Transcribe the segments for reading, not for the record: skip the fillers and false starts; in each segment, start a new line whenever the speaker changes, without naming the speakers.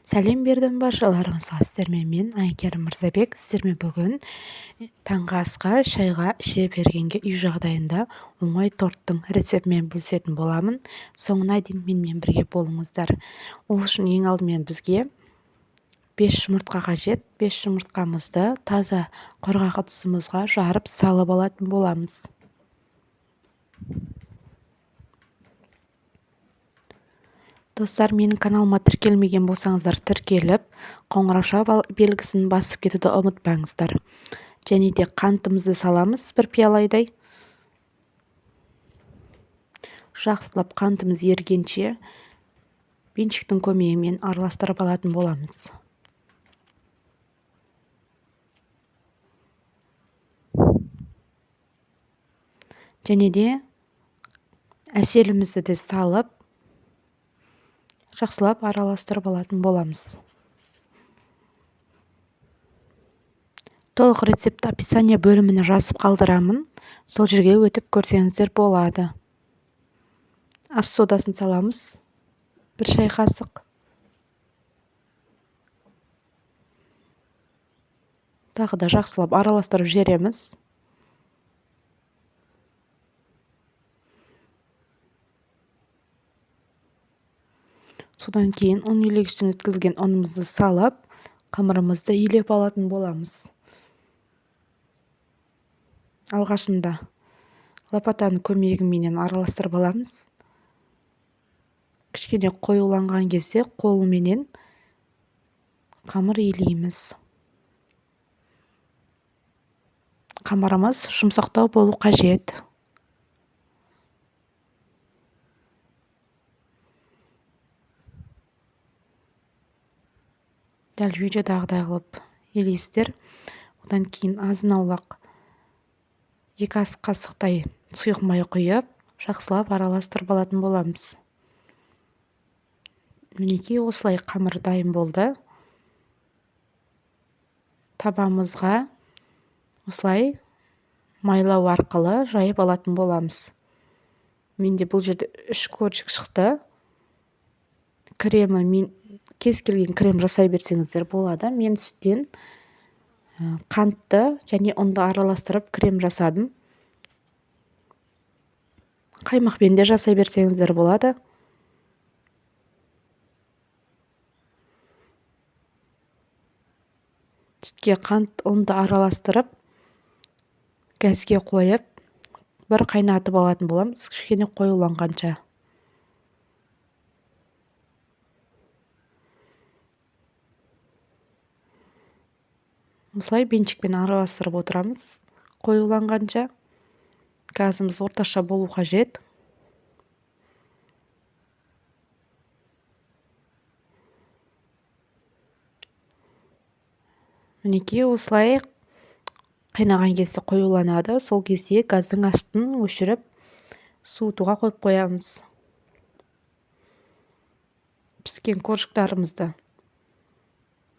Сәлем бердім баршаларыңызға. Сіздермен мен Әйгерім Мырзабек. Сіздермен бүгін таңғы асқа, шайға іше бергенге үй жағдайында оңай торттың рецептімен бөлісетін боламын. Соңына дейін менімен бірге болыңыздар. Ол үшін ең алдымен бізге 5 жұмыртқа қажет. 5 жұмыртқамызды таза құрғақ ыдысымызға жарып салып алатын боламыз. Достар, менің каналыма тіркелмеген болсаңыздар, тіркеліп, қоңырауша белгісін басып кетуді ұмытпаңыздар. Және де қантымызды саламыз бір пиалайдай. Жақсылап қантымыз ергенше венчиктің көмегімен араластырып алатын боламыз. Және де әселімізді де салып, жақсылап араластырып алатын боламыз. Толық рецептті описание бөліміне жазып қалдырамын. Сол жерге өтіп көрсеңіздер болады. Ас содасын саламыз. 1 шай қасық. Тағы да жақсылап араластырып жібереміз. Содан кейін ұн елегіштен өткізілген ұнымызды салып, қамырымызды илеп алатын боламыз. Алғашында лопатаның көмегіменен араластырып аламыз. Кішкене қоюланған кезде қолменен қамыр илейміз. Қамырымыз жұмсақтау болу қажет. Дәл видеодағыдай қылып елейсіздер. Одан кейін азын-аулақ 2 ас қасықтай сұйық май құйып, жақсылап араластырып алатын боламыз. Мінекей осылай қамыр дайын болды. Табамызға осылай майлау арқылы жайып алатын боламыз. Менде бұл жерде 3 коржик шықты. Кремі мен кез келген крем жасай берсеңіздер болады. Мен сүттен қантты және ұнды араластырып крем жасадым. Қаймақпен де жасай берсеңіздер болады. Сүтке қант, ұнды араластырып, газге қойып, бір қайнатып алатын боламыз, кішкене қоюланғанша. Осылай венчикпен араластырып отырамыз қоюланғанша. Газымыз орташа болу қажет. Мінекей осылай қайнаған кезде қоюланады. Сол кезде газдың астын өшіріп, суытуға қойып қоямыз. Піскен коржиктарымызды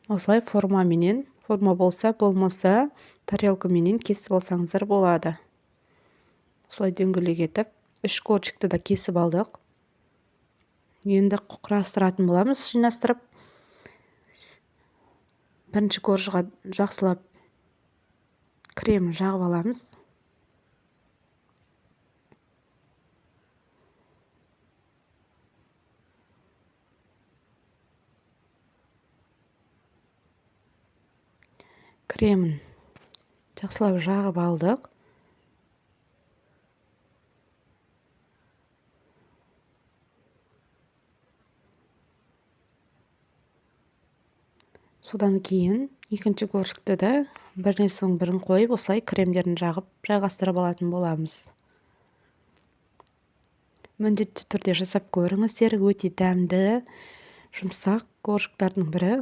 осылай формаменен, форма болса, болмаса, тарелкаменен кесіп алсаңыздар болады. Осылай дөңгелек етіп, 3 коржикті да кесіп алдық. Енді құрастыратын боламыз, жинастырып. Бірінші коржиға жақсылап крем жағып аламыз. Кремін жақсылап жағып алдық. Содан кейін екінші коржикті де бірінен соң бірін қойып, осылай кремдерін жағып жайғастырып алатын боламыз. Міндетті түрде жасап көріңіздер, өте дәмді, жұмсақ коржиктардың бірі.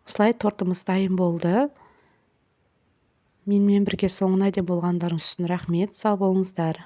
Осылай тортымыз дайын болды. Менімен бірге соңына дейін болғандарыңыз үшін рахмет. Сау болыңыздар.